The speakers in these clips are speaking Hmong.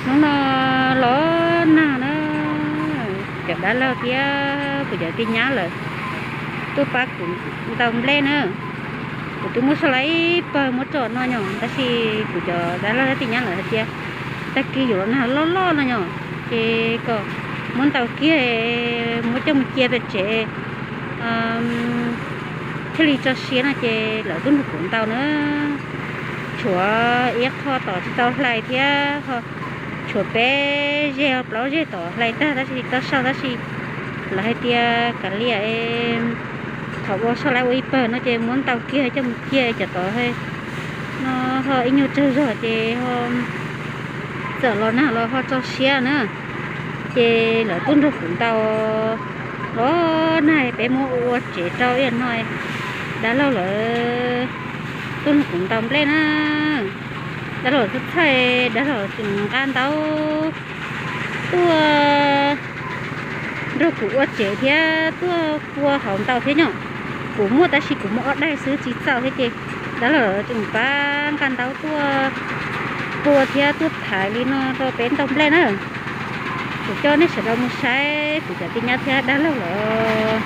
Hnub no los nag na, cov dab laug thiab kuv cov tij nyab lawv tuaj pab kuv ntaus nplej na. Kuv twb muab sau lawm ib pawg muab tso no nyom, tab sis kuv cov dab laug thiab tij nyab lawv hais tias tag kis yuav los nag loj loj no nyom, ces kom muab ntaus kiag, muab coj mus cia pem tsev thiaj li tso siab no ces lawv tuaj nrog kuv ntaus na. Tshuav ib qho tom tsis tau hlais thiab, tshuav peb zeg plaub zeg tom hlais tag tab sis tau sau tab sis lawv hais tias kav liam, thaum ua sau lawm ua ib pawg no ces muab ntaus kiag coj mus cia cov tod no ho ib nyuag tsawg zog ces ho txawm los nag los ho tso siab na. Ces lawv tuaj nrog kuv ntaus los nag peb muab ua tsev rau ib yam no, dab laug lawv tuaj nrog kuv ntaus nplej na. Dab laug txhawj txhawj, dab laug tseem nqa ntaub tuaj nrog kuv ua tsev thiab tuaj pua hauv ntaus thiab nyom. Kuv muaj tab sis kuv muaj ob daig xwb tsis txaus thiab ces dab laug tseem pab nqa ntaub tuaj pua thiab tuaj thaiv li no rau peb ntaus nplej na. Kuv coj nej sawv daws mus saib kuv cov tij nyab thiab dab laug lawv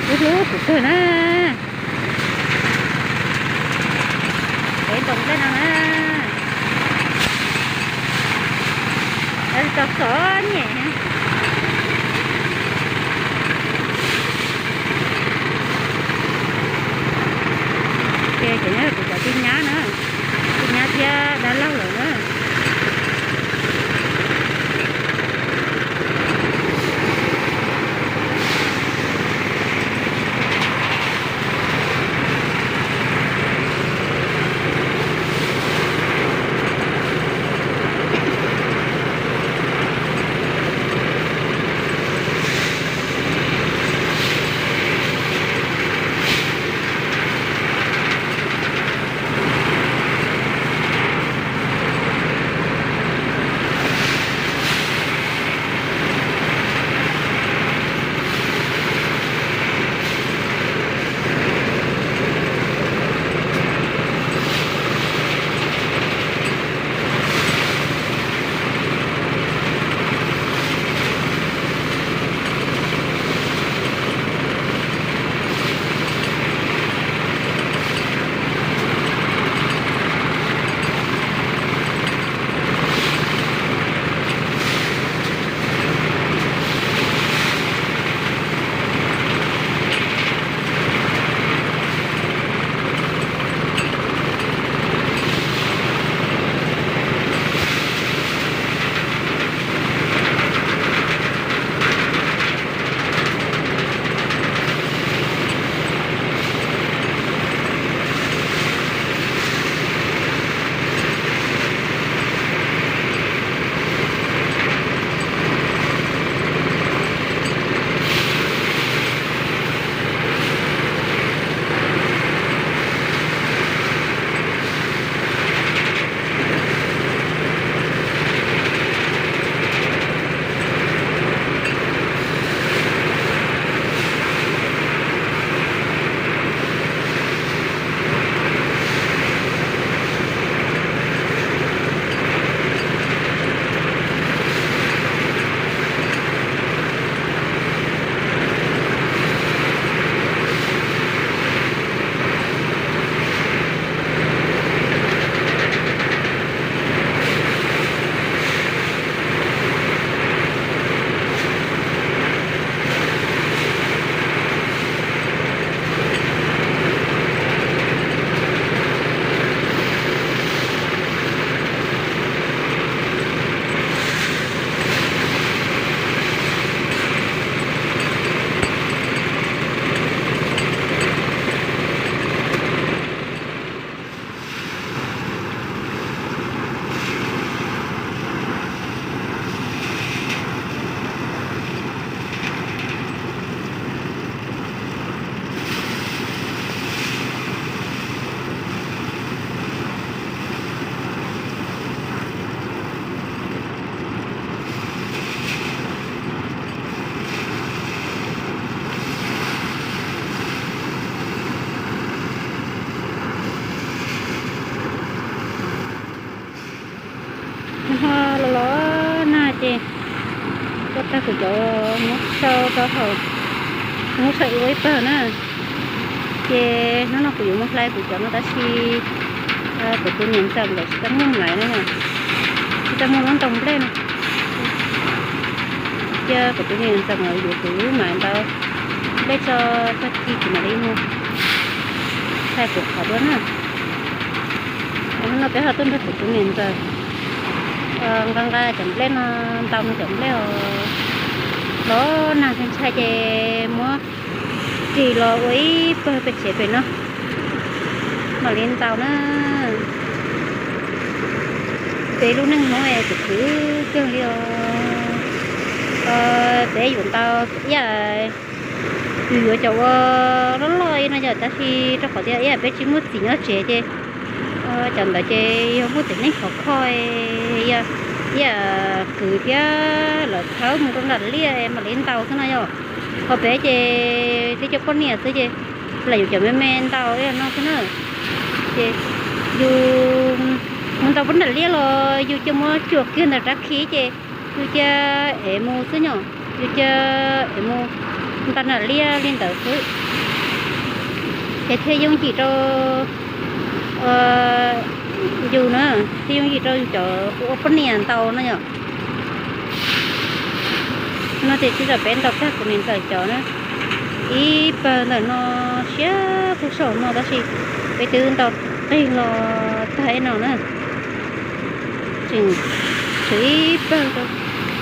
hlub hlub kuv kawg na. Peb ntaus nplej no na, lawv tau txom nyem. Ces cov nyob kuv cov tij nyab na, tij nyab thiab dab laug lawm na. Tag kuv cov muab sau rau hauv, muab sau ua ib pawg na. Ces hnub no kuv yuav mus hlais kuv cov no tab sis kuv tus niam ntxawm lawv tsis tau muaj maim no, tsis tau muaj lub ntau nplej no. Cia kuv tus niam ntxawm lawv yuav kuv lub maim ntau nplej tso, tag kis kuv mam li mus hlais kuv qhov dua na. Hnub no peb ho tuaj nrog kuv tus niam ntxawm nqa nqa cov nplej no, ntau no cov nplej os, los nag ntshai ntshai ces muab ris los ua ib pawg pem tsev pem no mam li ntau na. Peb lub neej Hmoob es khwv khwv kawg li os. Peb yuav ntau iab, yus yuav cov ua loj loj no yom, tab sis rau qhov tias iab peb tsis muaj txiv nyob tsev ces cov ntawd ces yog muaj txiv neej khov kho, yog iab kwv thiab lawv thawb mus rau nram liaj mam li ntau xwb no yom. Ho peb ces tib co poj niam xwb ces lam yuav cov me me ntau li no xwb na. Ces yus mus ntau pem nram liaj los yus cia muab cuam kiag ntawm rab khib ces yus cia ev mus xwb nyom, yus cia ev mus ntau nram liaj li ntawd xwb. Ces thiaj yooj yim rau yus na, thiaj yooj yim rau yus cov ua poj niam ntau no yom. No ces tsis tau peb ntau tag kuv niam ntxawm cov na, ib pawg ntawm no siab pug saum no tab sis peb twb ntau qig los tag ib no na. Tseem tshuav ib pawg rau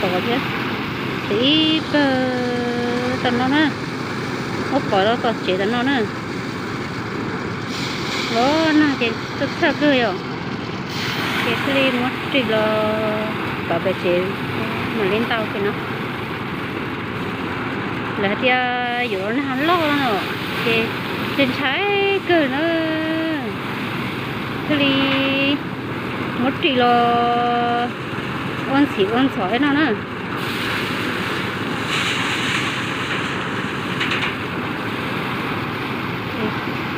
tod thiab, tshuav ib pawg tom no na, muab pov rau tom tsev tom no na. Los nag ces txhawj txhawj kawg yom, ces thiaj li muab ris los pov pem tsev mam li ntau ces no. Lawv hais tias yuav los nag loj no ces ntshai ntshai kawg na, thiaj li muab ris los ua ntxhov ua ntxhov no na.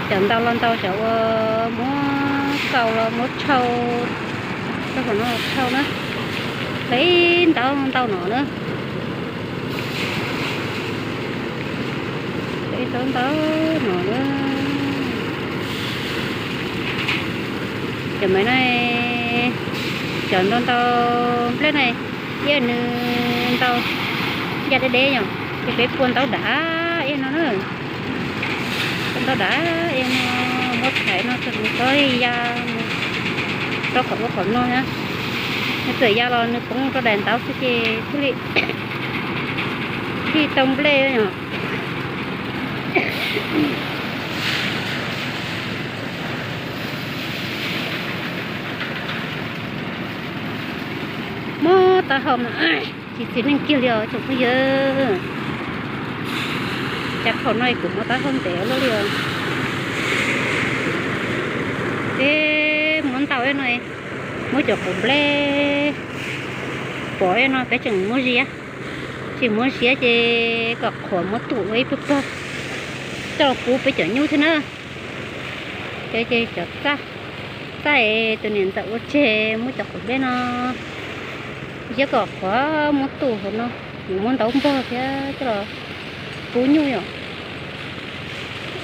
Cov ntau los ntau, cov ua muab xaus los muab tshau rau qhov no tshau na, hlais ntau ntau no na. Ib tau ntau no na. Cov me no, cov ntau ntau nplej na, iab nws ntau ya deb deb yom, ces peb pua ntaub dav iab no na. Pua ntaub dav iab no, muab thaiv no txog nws txhob ya mus rau qhov ub qhov no na. Nws txawm ya los nws poob rau daim ntaub xwb ces thiaj li tsis tau nplej yom. Mob taub hau mas tsis txiv neej kiag li os tsoom phooj ywg. Cas thaum no kuv mob taub hau ntev luaj li os. Peb muab ntau no, muab cov quav nplej pov no peb tseem muab ziab, tseem muab ziab ces kom qhuav muab tuam ua ib pawg pawg coj los pub peb cov nyuj thiab na. Ces cov txaj, txaj es tus niam ntxawm ua tseg muab cov quav nplej no ziab kom qhuav muab tuam hauv no, yus muab ntaub npog thiab coj los pub nyuj yom.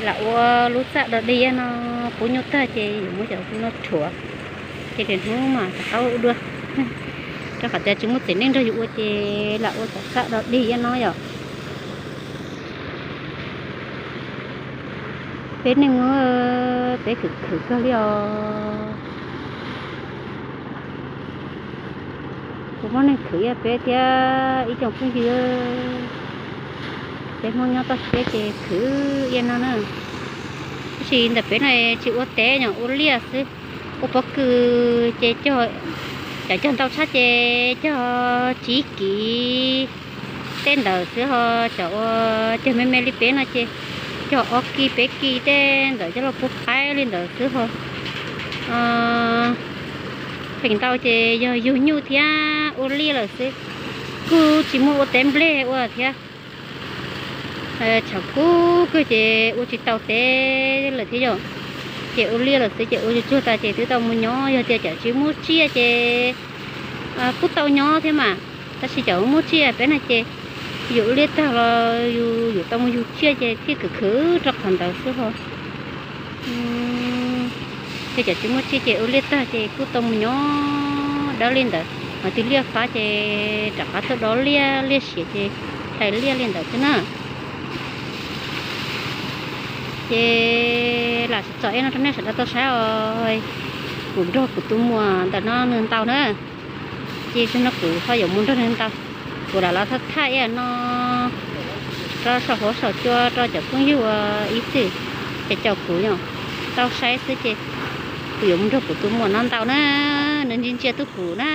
Lam ua lub txaj dog dig no pub nyuj tag ces yus muab cov no rhuav, ces lwm hnub mas rov qab ua dua. Rau qhov tias tsis muaj txiv neej nrog yus ua ces lam ua cov txaj dog dig no yom. Peb neej Hmoob peb khwv khwv kawg li os. Kuv muaj neeg khwv ib yam peb thiab ib tsoom phooj ywg. Peb Hmoob nyob toj siab ces khwv ib yam no na. Tab sis ntawm peb no tsis ua teb, nyob ua liaj xwb. Ua pob kws ces cov cog ntau tshaj ces cog tsib kiv tej ntawd xwb ho. Cov ua cog me me li peb no ces cog ob kiv peb kiv tej ntawd coj los pub qaib li ntawd xwb ho. Feem ntau ces yog yug nyuj thiab ua liaj lawm xwb, kuj tsis muaj ua teb nplej ua thiab. Tshav kub kawg ces ua tsis tau teb lawm thiab yom. Ces ua liaj lawm xwb ces ua tsuag tsuag tas ces twb tau mus nyob. Yog tias cov tsis muaj tsiaj ces kuj tau nyob thiab mas, tab sis cov muaj tsiaj peb no ces Yus ua liaj tag los yus yuav tau mus yug tsiaj ces thiaj khwv khwv rau qhov ntawd xwb ho. Ces cov tsis muaj tsiaj ces ua liaj tag ces kuj tau mus nyob dawb li ntawd, hos tus liaj fab ces rov qab tuaj dob liaj, liaj siav ces hlais liaj li ntawd xwb na. Ces lam txom ib no rau nej sawv daws tau saib os. Kuv nrog kuv tus muam ntawm no nws ntaus na, ces zaum no kuv ho yuav mus nrog nws ntaus. Kuv lam los thaj thaj ib no rau saum huab saum cua rau cov phooj ywg uas ib txwm caum kuv yom tau saib xwb ces kuv yuav mus nrog kuv tus muam no ntaus na, nws ntsia ntsia tuaj kuv na.